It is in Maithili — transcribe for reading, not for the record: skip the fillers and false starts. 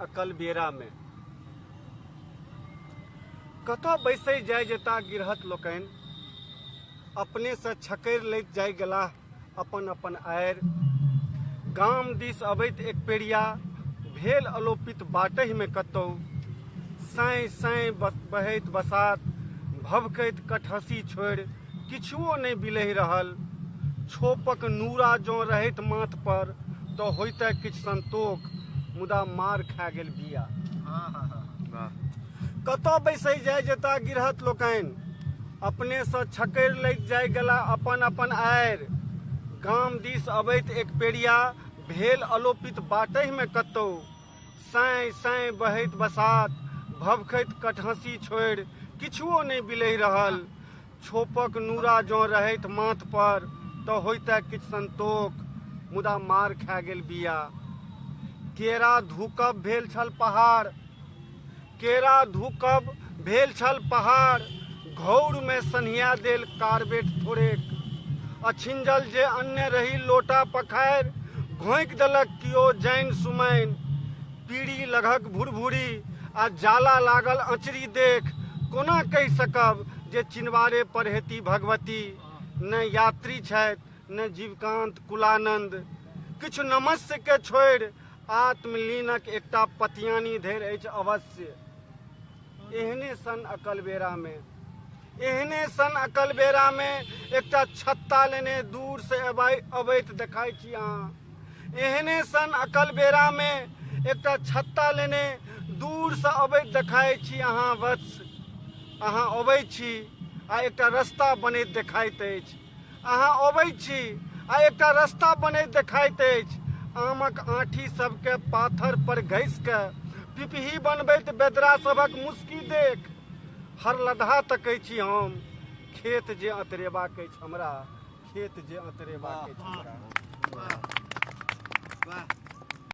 अकलबेरामे। कतऽ बैसै जाय जेता गिरहत लोकनि, अपनेसँ छकरि लैत जाय गेलाह अपन अपन आरि। गाम दिस अबैत एक पेड़िया भेल अलोपित बाटहिमे कतहु। साँय साँय बहैत बसात, भभकैत कठहँसी छोड़ि किछुओ नहि बिलहि रहल। छोपक नूरा जँ रहैत माथ पर तऽ होइतए किछु संतोख, मुदा मार खा गेल बिया। कतऽ बैसै जाय जेता गिरहत लोकनि, अपनेसँ छकरि लैत जाय गेला अपन अपन आरि। गाम दिस अबैत एक पेड़िया भेल अलोपित बाटहिमे कतौ। साँय साँय बहैत बसात, भभकैत कठहँसी छोड़ि किछुओ नहि बिलहि रहल। छोपक नूरा जँ रहैत माथ पर तऽ होइतए किछु संतोख, मुदा मार खा गेल बिया। केरा धूकब भेल छल पहाड़, केरा धूकब भेल छल पहाड़, घौरमे सन्हिया देल कार्बेट थोड़ेक। अछिंजल जे अन्य रही लोटा पखारि, घोंकि देलक कियो जानि सुमानि। पीड़ी लगहक भुरभुरी आ जाला लागल अँचरी देख कोना कहि सकब जे चिनवारे पर हेती भगवती। ने यात्री छथि ने जीवकांत कुलानंद। किछु नमस्य के छोड़ि आत्मलीनक एकटा पतियानी धरि अछि अवश्य। एहने सन अकलबेरामे, एहने सन अकलबेरामे एकटा छत्ता लेने दूर से अबैत देखाइ छी अहाँ। एहने सन अकलबेरामे एकटा छत्ता लेने दूरसँ अबैत देखाइ छी अहाँ वत्स। अहाँ अबै छी आ एकटा रस्ता बनैत देखाइत अछि। अहाँ अबै छी आ एकटा रस्ता बनैत देखाइत अछि। आमक आँठी सबके पाथर पर घसि कऽ पिपही बनबैत बेदरा सभक मुस्की देख हरलदहा तकै छी हम। खेत जे अतरेबाक अछि हमरा, खेत जे अतरेबाक अछि हमरा। वाह।